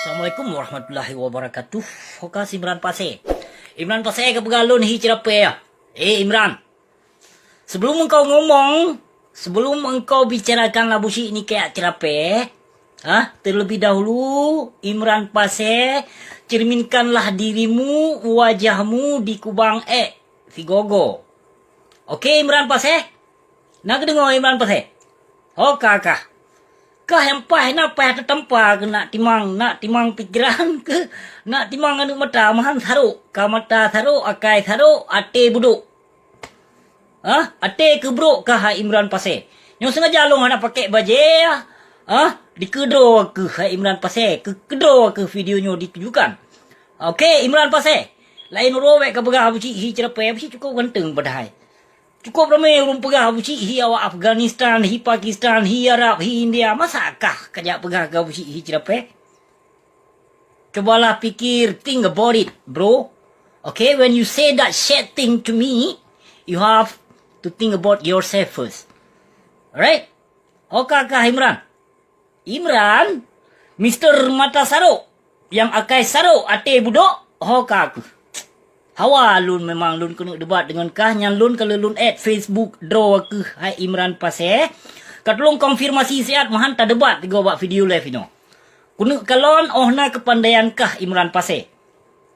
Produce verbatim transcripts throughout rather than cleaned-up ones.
Assalamualaikum warahmatullahi wabarakatuh. Ho kah si Imran Pasé. Imran Pasé ka peugah lôn hi ceurapée ya. Eh Imran. Sebelum engkau ngomong, sebelum engkau bicarakan Abusyik ni kayak ceurapée, ha, terlebih dahulu Imran Pasé, cerminkanlah dirimu, wajahmu di kubang ék sigogo. Oke Imran Pasé? Na keudeungoe Imran Pasé? Ho ka kah. Kah nyang paih na paih teutampa keu nak timang, nak timang pikeran keu nak timang aneuk mata, meuhan sarok, ka mata sarok, akai sarok, até budok. Hah? Até keubrok kah hai Imran Pasé? Nyoe sengaja lôn hana pakék bajée, hah? Dikeudroe keuh hai Imran Pasé, keu keudroe keuh video nyoe ditujukan. Oke Imran Pasé, laén uroe bék ka peugah Abusyik hi ceurapée, Abusyik cukôp ganteng padahai. Cukôp ramé ureuëng peugah Abusyik hi awak Afghanistan, hi Pakistan, hi Arab, hi India. Masa kah kajak peugah keu Abusyik hi ceurapée? Cubalah pikir, think about it, bro. Okay, when you say that shit thing to me, you have to think about yourself first. Alright? Oka kah Imran? Imran, Mister Mata Sarok, nyang akai sarok até budok, ho ka keuh. Hawa lôn memang lôn keuneuk debat deungon kah, nyan lôn ka lôn add Facebook droe keuh hai Imran Pasé. Ka tulông konfirmasi siat meuhan tadebat tigo bak video live inoe. Keuneuk kalon oh na keupandaian kah Imran Pasé.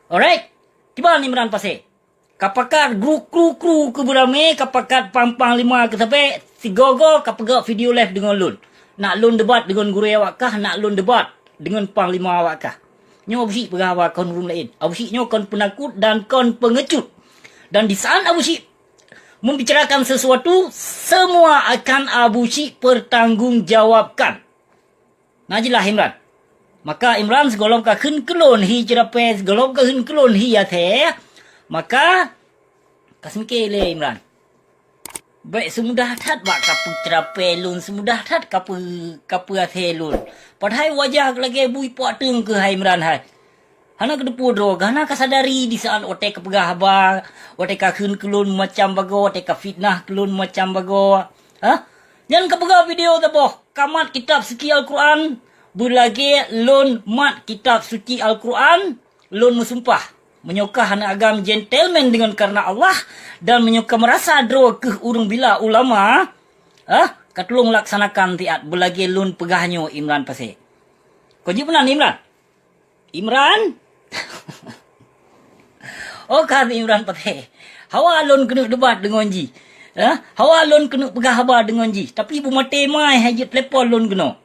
Alright? Kiban Imran Pasé? Ka pakat gru kru-kru keu beuramé, ka pakat pang-panglima keu sabé, sigoe-goe ka peugah video live deungon lôn. Nak lôn debat deungon gurée awak kah, nak lôn debat deungon panglima awak kah. Nyoe Abusyik peugah haba kon ureuëng laén. Abusyik nyoe kon peunakot dan kon peungecut. Dan di saat Abusyik membicarakan sesuatu, semua akan Abusyik pertanggungjawabkan. Na jeulaih Imran. Maka Imran sigohlom ka kheun keu lôn hi ceurapée, sigohlom ka kheun keu lôn hi asée, maka ka seumike lé Imran. Bék seumudah that bak ka peuceurapée lôn, seumudah that ka peu, ka peu asée lôn. Padahai wajah lagée bui puak teueng keuh hai Imran hai. Hana keudeupu droe, hana ka sadari di saat watée ka peugah haba, watée ka kheun keu lôn macam bagoe, watée ka fitnah keu lôn macam bagoe. Hah? Nyan ka peugah video taboh. Ka mat kitab suci Al-Quran, beulagée lôn mat kitab suci Al-Quran, lôn meusumpah, meunyoe kah aneuk agam gentleman deungon kareuna Allah, dan meunyoe kah meurasa droe keuh ureuëng bila ulama, ah, ka tulông laksanakan siat beulagée lôn peugah nyoe Imran Pasé. Kon jih meunan Imran? Imran? Oh, ka Imran Pasé. Hawa lôn keuneuk debat deungon jih. Eh, hawa lôn keuneuk peugah haba deungon jih. Tapi beumaté ma hai jeuet telepon lôn keunoe.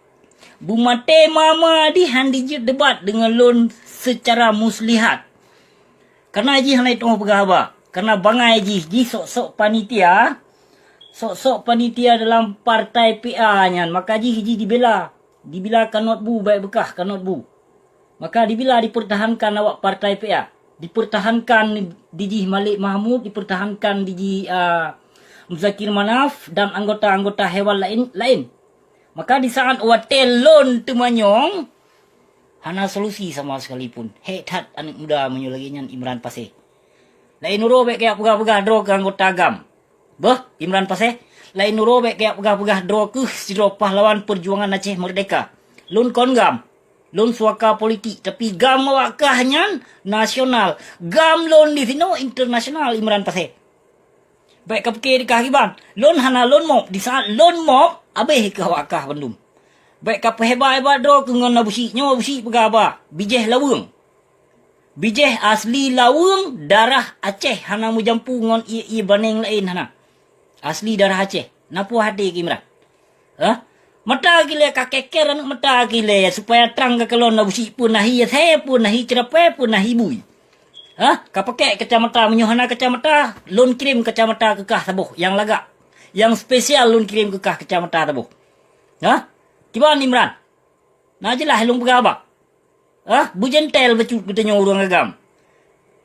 Beumaté ma ma di han dijeuet debat deungon lôn seucara muslihat. Karena jih hana jiteupeue peugah haba. Karena bangai jih, jih sok-sok panitia. Sok-sok panitia dalam partai P A nyan. Maka jih, jih dibela. Dibila kanot bu, bék beukah kanot bu. Maka dibila dipertahankan awak partai P A. Dipertahankan di jih Malik Mahmud, dipertahankan di jih, ah, Muzakir Manaf dan anggota-anggota hewan laén, laén. Maka di saat watée lôn teumanyong, hana solusi sama sekalipun. Hék that aneuk muda meunyoe lagée nyan Imran Pasé. Laén uroe bék kajak peugah-peugah droe keu anggota GAM. Beuh, Imran Pasé, laén uroe bék kajak peugah-peugah droe keuh sidroe pahlawan perjuangan Aceh Merdeka. Lôn kon GAM. Lôn suaka politik, tapi GAM awak kah nyan nasional. GAM lôn di sinoe internasional Imran Pasé. Bék ka pike di kah kiban. Lôn hana lôn mop. Di saat lôn mop, abéh keu awak kah bandum. Bék ka peuheba-heba droe keuh ngon Abusyik. Nyoe Abusyik peugah haba. Bijéh laweueng. Bijéh asli laweueng, darah Aceh, hana meujampu ngon ié-ié baneng laén hana. Asli darah Aceh. Na puih até keu Imran? Hah? Mata gilée ka keker aneuk mata gilée, supaya trang ka kalon Abusyik peue na hi asée, peue na hi ceurapée, peue na hi bui. Hah? Ka pakék kacamata, meunyoe hana kacamata, lôn kirém kacamata keu kah saboh nyang lagak. Nyang spesial lôn kirém keu kah kacamata saboh. Hah? Kiban Imran? Na jeulaih lôn peugah haba. Hah? Beujentel bacut geutanyoe ureuëng agam.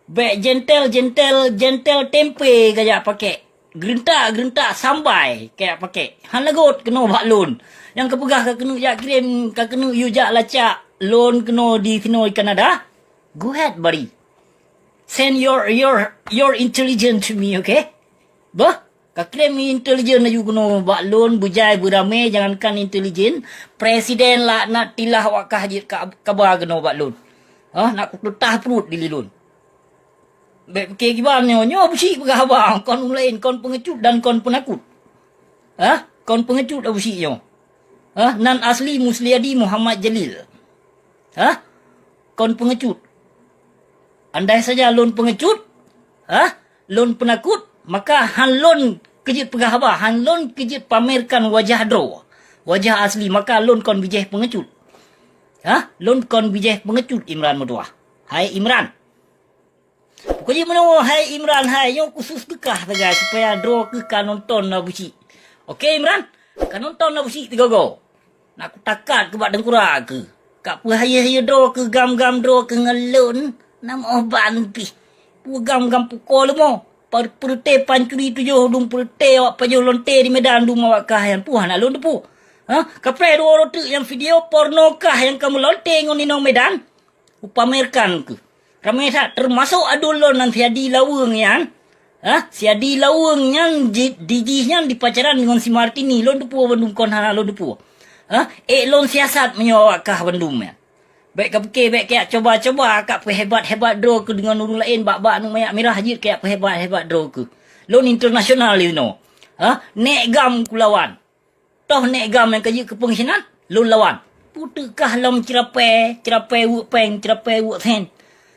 Bék jentel, jentel, jentel tempe kajak pakék. Geureuntak, geureuntak sambai kajak pakék. Hana göt keunoe bak lôn. Nyang ka peugah ka keuneuk jak kirém, ka keuneuk yue jak lacak lôn keunoe di sinoe Kanada. Go ahead, buddy. Send your, your, your intelligence to me, okay? Beuh? Ka krém intelijen laju keunoe bak lôn, beujai beuramé, jangankan intelijen, presiden laknatillah awak kah jeuet ka, kaba keunoe bak lôn. Hah, nak kuteutah pruet dilé lôn. Bèk pike kiban nyoe, nyoe Abusyik peugah haba, kon ureueng laén, kon peungecut dan kon peunakot. Hah, kon peungecut Abusyik nyoe. Hah, nan asli Musliadi Muhammad Jalil. Hah, kon peungecut. Andai saja lôn peungecut, hah, lôn peunakot, maka han lôn keujeuet peugah haba, han lôn keujeuet pamerkan wajah droe, wajah asli, maka lôn kon bijéh peungecut. Hah, lôn kon bijéh peungecut Imran meutuwah. Hai Imran. Pokok jih meunoe, hai Imran hai, nyoe khusus keu kah sagai supaya droe keuh ka nonton Abusyik. Oke Imran, ka nonton Abusyik sigoe-goe. Nak kutakat keu bak teungkurak keuh. Ka peuhayeue-hayeue droe keuh, gam-gam droe keuh ngon lôn, na meuoh ban pih. Peue gam-gam pukoe leumo, par-, peureuté pancuri tujoh dum peureuté awak pajoh lonte di Medan dum awak kah nyan, peue hana lôn teupeu. Hah? Kapreh dua uroe teuk nyang video porno kah nyang kamoe lonte ngon inong Medan? Kupamerkan keuh. Ramé that, teumasok aduen lôn nan si Adi Laweueng nyan. Hah? Si Adi Laweueng nyan ji-, di jih nyan dipacaran deungon si Martini. Lôn teupeu bandum, kon hana lôn teupeu. Hah? Ék lôn siasat meunyoe awak kah bandum nyan. Bèk kapike, bèk kajak cuba-cuba kajak peuhebat-hebat droe keuh deungon ureueng laén, bak-bak aneuk manyak mirah jeuet kajak peuhebat-hebat droe keuh. Lôn internasional jinoe. Hah? Nèk gam kulawan. Toh nèk gam nyang ka jeuet keu peungkhianat, lôn lawan. Peue teuk kah lom ceurapée, ceurapée weuek péng, ceurapée weuek sen.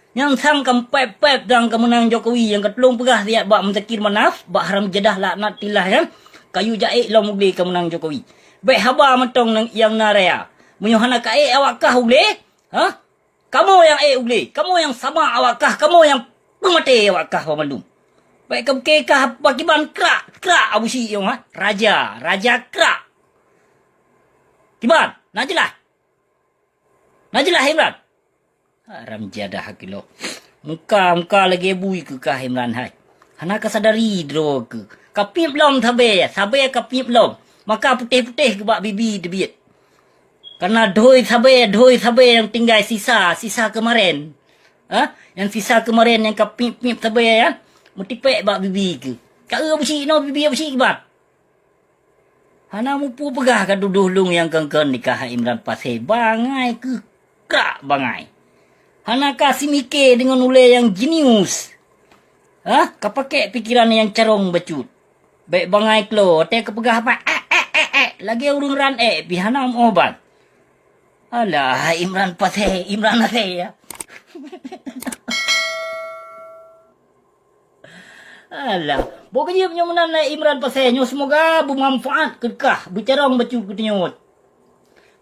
Nyang sang ka pép-pép dan ka meunang Jokowi, nyang ka tulông peugah siat bak Muzakir Manaf, bak haram jadah laknatillah nyan, kayue jaék lom u glé ka meunang Jokowi. Bèk haba mantong nyang, nyang na raya. Meunyoe hana ka ék awak kah u glé, hah? Kamoe nyang ék u glé, kamoe nyang sama awak kah, kamoe nyang peumaté awak kah banmandum. Bèk kapike kah pakriban krak, krak Abusyik nyoe, ha? Raja, raja krak. Kiban, na jeulaih? Na jeulaih Imran? Haram jadah kilo. Muka, muka lagèe bui keu kah Imran hai. Hana kasadari droe keuh. Kapiep lom sabé, sabé kapiep lom. Maka putéh-putéh keu bak bibi teubiet. Karena dhui sabé, dhui sabé nyang tinggai sisa, sisa keumaren. Ha? Nyang sisa keumaren nyang kapiep-piep sabé nyan, meutipék bak bibi keuh. Ka eu Abusyik inoe, bibi Abusyik kiban. Hana mupu peugah ka tudoh lôn nyang kön-kön nikah Imran Pasé, bangai keuh krak bangai. Hana ka simike deungon ulèe nyang jenius. Hah? Ka pakèk pikeran nyang carông bacut. Bèk bangai klo, watèe ka peugah apa, "Eh, eh, eh, eh," lagèe ureueng ran èk pih hana meu'oh ban. Alah, Imran Pasé, Imran Pasé ya. Alah, boh keujeuet nyoe meunan na Imran Pasé nyoe, seumoga beumanfaat keu kah, beucarông bacut keu tanyoe.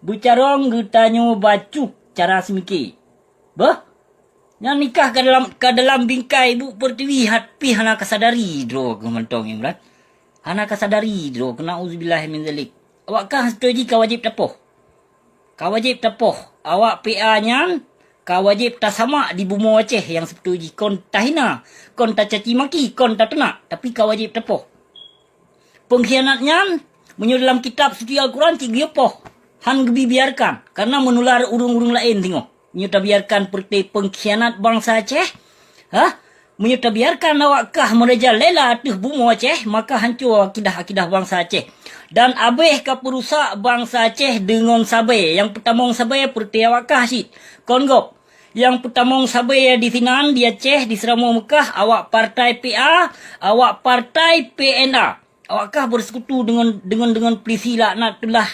Beucarông geutanyoe bacut cara seumike. Beuh? Nyan nikah ka dalam, ka dalam bingkai buet peurtiwi, hat pih hana kasadari droe keuh mantong Imran. Hana kasadari droe keuh, na'uzubillah min zalik. Awak kah seutôt jih ka wajéb tapoh. Ka wajéb tapoh. Awak P A nyan ka wajéb tasamak di bumoe Aceh nyang seutôt jih, kon tahina, kon tacaci maki, kon tateunak, tapi ka wajéb tapoh. Peungkhianat nyan, meunyoe dalam kitab suci Al-Quran cit geuyue poh, han geubi biarkan, karena meunular ureueng-ureueng laén singoh. Meunyoe tabiarkan peureuté peungkhianat bansa Aceh, hah? Meunyoe tabiarkan awak kah meurajalela ateueh bumoe Aceh, maka hanco akidah-akidah bansa Aceh. Dan abéh ka peurusak bansa Aceh deungon sabé, nyang peutamong sabé peureuté awak kah cit. Kon gob, nyang peutamong sabé di sinan, di Aceh, di Seuramoe Meukah, awak partai P A, awak partai P N A. Awak kah beusekutu deungon, deungon, deungon pulisi laknatullah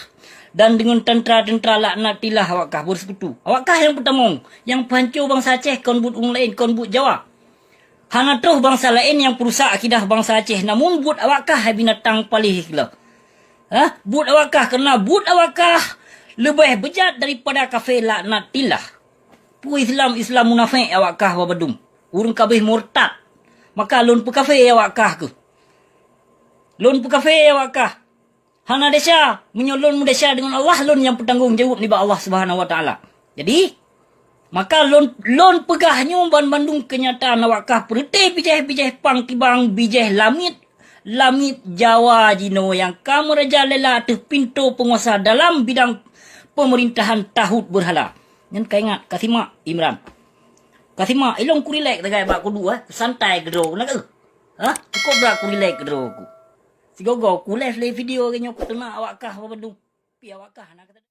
dan deungon teuntara-teuntara laknatillah, awak kah beusekutu. Awak kah nyang peutamong, nyang peuhanco bansa Aceh, kon buet ureueng laén, kon buet Jawa. Hana troh bansa laén nyang peurusak akidah bansa Aceh, namun buet awak kah hai binatang paléh geuh. Hah? Buet awak kah, karena buet awak kah leubeh beujat daripada kafé laknatillah. Peue Islam, Islam munafék awak kah babadum. Ureueng kabéh murtad. Maka lôn peukafé awak kah keuh. Lôn peukafé awak kah. Hana desya, meunyoe lôn meudesya deungon Allah, lôn nyang peutanggong jaweueb nibak Allah Subhanahu wa Taala. Jadi, maka lôn, lôn peugah nyoe banmandum keunyataan awak kah peureuté bijéh-bijéh pang kibang, bijéh lamiet, lamiet Jawa jinoe nyang ka meurajalela ateueh pintoe peunguasa dalam bidang peumeurintahan tahut beurhala. Nyan ka ingat, ka simak Imran. Ka simak, ilong ku rilek sagai bak kudu, eh. Santai keudroe ku, na keuh? Hah? Cukop brat ku rilek keudroe ku. Sigoe-goe kules lé video lagèe nyoe, kuteunak awak kah bandum. Pi awak kah na kata.